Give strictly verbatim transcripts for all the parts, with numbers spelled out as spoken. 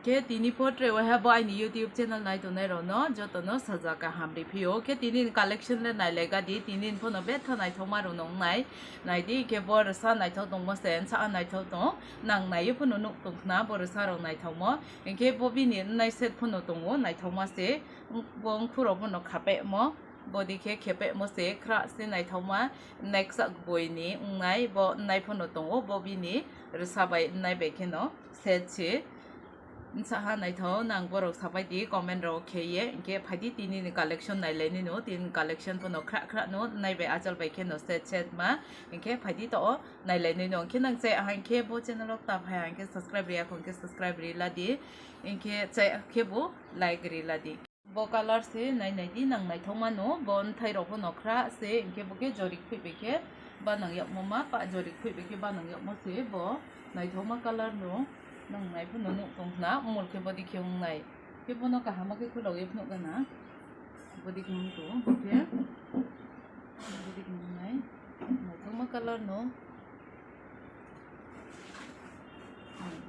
Khe tini pho tre waiha bo aini YouTube channel nai tongnai rokno jotono sajak kaham riphiyo. Khe tini ni collection le nai lega di, tini ni phono betha naithokma rokno wngnai. Nai di khe bo rwsa naithok tongmo se, nsa naithok tong. Nang naiwi phono nuk tong khna bo rwsa rok naithokmo. Hinkhe bo bini wngnai set phono tongo, naithokma se. Bo wngkhurok phono khapemo. Bo di khe khepemo se, khra se naithokma. Next boy ni wngnai, bo wngnai phono tongo, bo bini rwsa bai wngnai bai kheno set se. Nsa ha naithok nang borok sapai di comment rok khe ye, hinkhe phaidi tini ni collection nai lai nino, tini collection phono khra khra no nai bai achal bai kheno set set ma, hinkhe phaidi to o nai lai nino, hinkhe nang chai aha hinkhe bo channel rok ta phai hinkhe subscribe ri ya hinkhe subscribe ri la di, hinkhe chai khe bo like ri la di. Bo color se nai nai di nang naithok mano, bo nthai rok phono khra se, hinkhe bo khe jorik phui bai khe ba nang yakmo ma, pa jorik phui bai khe ba nang yakmo se, bo naithokma color no nang nai phono nuk tong khna, umul khe bodi khe wngnai. Khe bono kaham khe khulogwi phunuk gana, bodi khe wng tong, bo khe bodi khe wngnai, naithokma color no.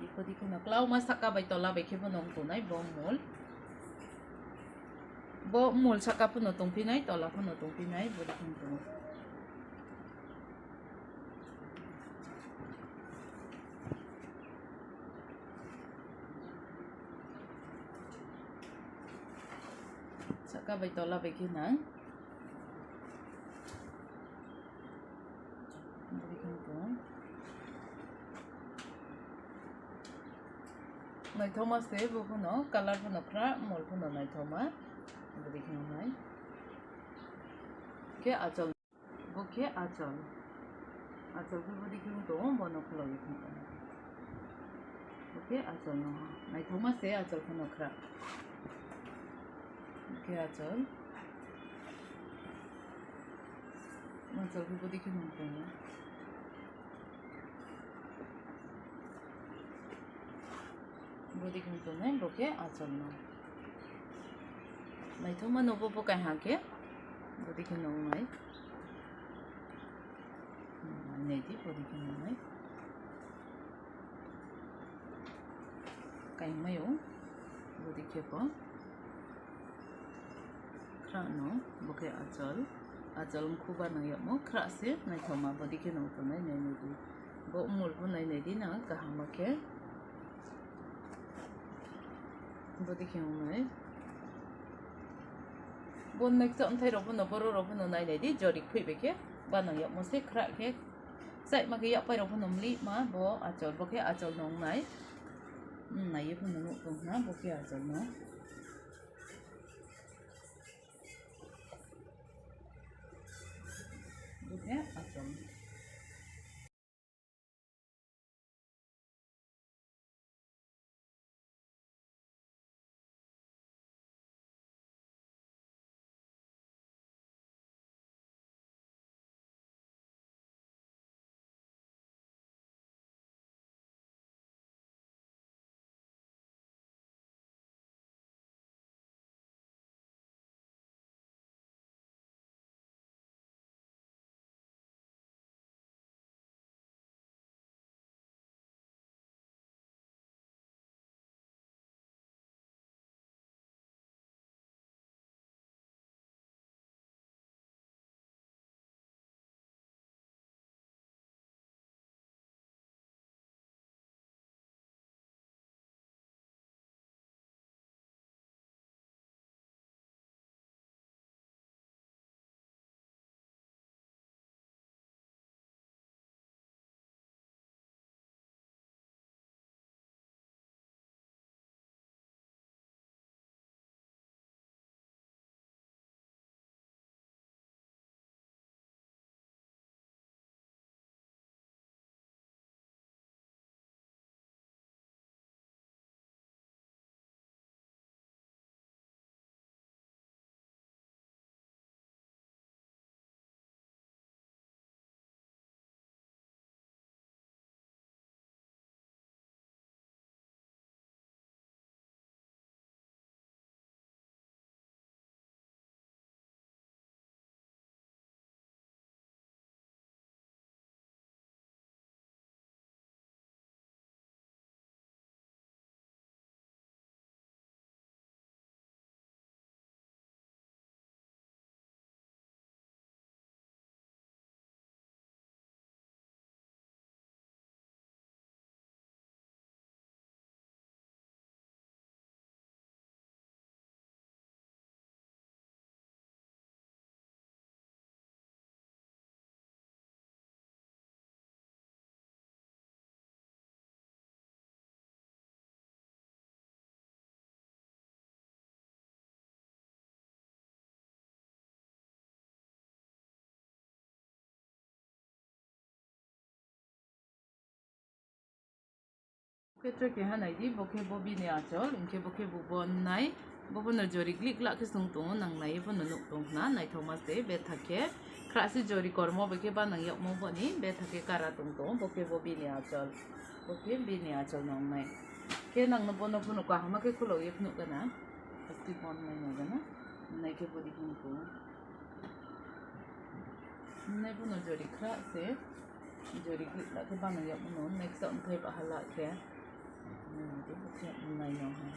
Iko di kheno klauma saka bai tola bai khe bono wng tongnai bo mol. Bo mol saka phano tongphinai, tola phano tongphinai, bo di kheno tongo. Saka bai tola bai khe nang. Naithokma se bo phano, color phano khra, mol phano naithokma. Bwrwi kheno nai. Khe achal. Bo khe achal. Achal khe bwrwi kheno tongo, bono khulogwi kheno tongo. Bo khe achal no. Naithokma se achal phano khra. Bo khe achal. Achal khe bwrwi kheno tongo. Bwrwi kheno tongnai, bo khe achal no. Naithokma no bo, bo kaisa khe. Bwrwi kheno wngnai. Nai di, bwrwi kheno wngnai. Kaimai o, bwrwi khe bo. Khra no, bo khe achal. Achal wngkhu ba nang yakmo, khra se naithokma, bwrwi kheno tongnai, nai nai di. Bo mol bo nai nai di nang kaham khe. Bwrwi khe wngnai. Bo neksa wngthai rok phano, borok rok phano nai nai di, jorik phui bai khe, ba nang yakmo se khra khe. Chaima khe yakpai rok phano mli ma, bo achal, bo khe achal no wngnai. Naiwi phano nuk tong khna, bo khe achal no. Bo khe achal. Khe try khe ha nai di, bo khe bo bini achol, hwnkhe bo khe bo bo nai, bo bono jori glik glak khe sung tongo, nang nai bono nuk tong khna, naithokma se, bethak khe, khra se jori kormo bai khe banang yokmo boni, bethak khe kara tong tongo, bo khe bo bini achol, bo khe bini achol nang nai. Khe nang no bono phunuk kaham khe khulok ye phunuk gana, asti bon nai nai gana, nai khe bo di phunuk tongo. Nai bono jori khra se. Jori gwi la khe bana yag mano, next o thai bahala khe. Hmm, tei bo khe nai no ha.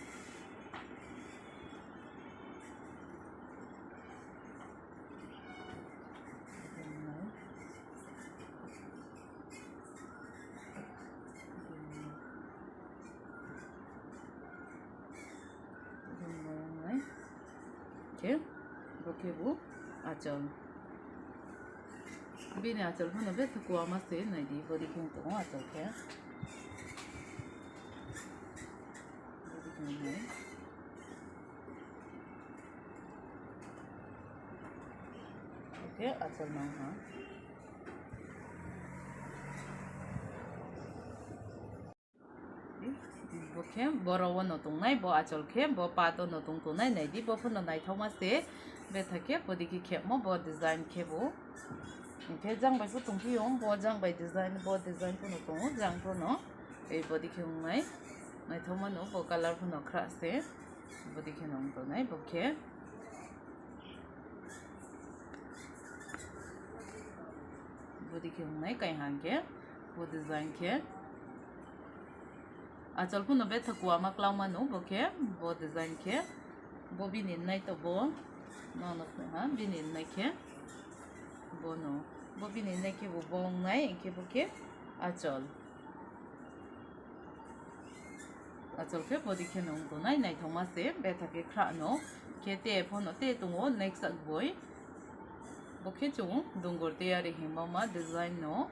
Khe bo khe bo achol. Bini achol phano bethak kuama se nai di, body khe tongo achol khe. Body khe nai. Khe achol nang ha. Bo khe borok o no tongnai, bo achol khe bo pato no tong tongnai, nai di, bo phano naithokma se, bethak khe body khe khepmo bo design khe bo. Hwnkhe jang bai pho tong phio, bo jang bai design, bo design phano tongo, jang phano ei body khe wngnai, naithokma no bo colour phano khra se, body khe no wng tongnai bo khe. Body khe wngnai kaihang khe, bo design khe. Achol phano bethak kuama kwlangma no bo khe, bo design khe, bo bini nai to bo, no, no, ha, bini nai khe, bo no, bo bini nai khe bo, bo wngnai, hwnkhe bo khe achol. Achol khe body khe no wng tongnai, naithokma se, bethak khe khra no, khe te phano te tongo, next sak boi, bo khe chwng dungur tei ari himma ma design no.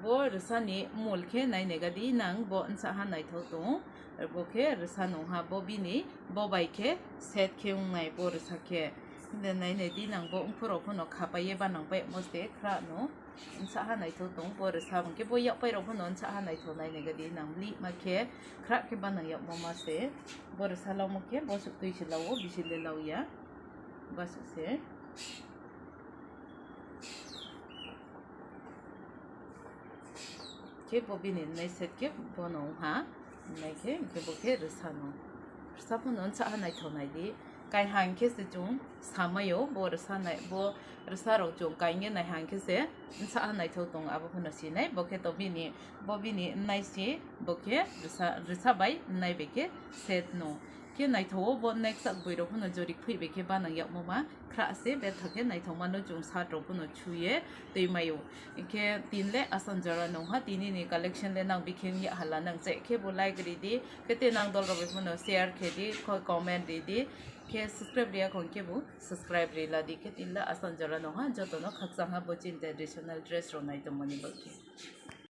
Bo rwsani mul khe nainai gadi nang, bo nsa ha naithok tong, bo khe rwsa nung ha, bo bini bo bai khe set khe wngnai bo rwsa khe. Nainai di nang, bo ungkhorok phano khapai ye banang pai moste khra no. Nsa ha naithok tong bo rwsa hwnkhe bo yakpai rok phano nsa ha naithok nainai gadi nang, lihma khe khra khe banang yakmo ma se. Bo rwsa lamo khe bo suk twi se lao, bisi le lao ya. Ba suk se. Khe bo bini nai set khe bono wngha, nai khe, hwnkhe bo khe rwsa no. Rwsa phano nsa ha naithok nai di. Kaihang khe se chwng samaio, bo rwsa nai, bo rwsa rok chwng kainge naihang khe se nsa ha naithok tong, abo phano sinai. Bo khe to bini, bo bini nai si, bo khe rwsa, rwsa bai nai bai khe set no. Khe naithogo bo next sak bwrwi rok phano jorik phwi bai khe banang yakmo ma khra se betha khe naithok mano chwng shirt rok phano chuye twi mayo. Khe tin le asam jora nongha tini ni collection le nang bikheng ya hala nang che khe bo like ri di khe te nang dol rok bai phano share khe di kho comment ri di khe subscribe riya khon khe bo subscribe ri la di khe tin le asam jora nongha joto no khakchang ha bo chin traditional dress rok nai tongmani bagwi.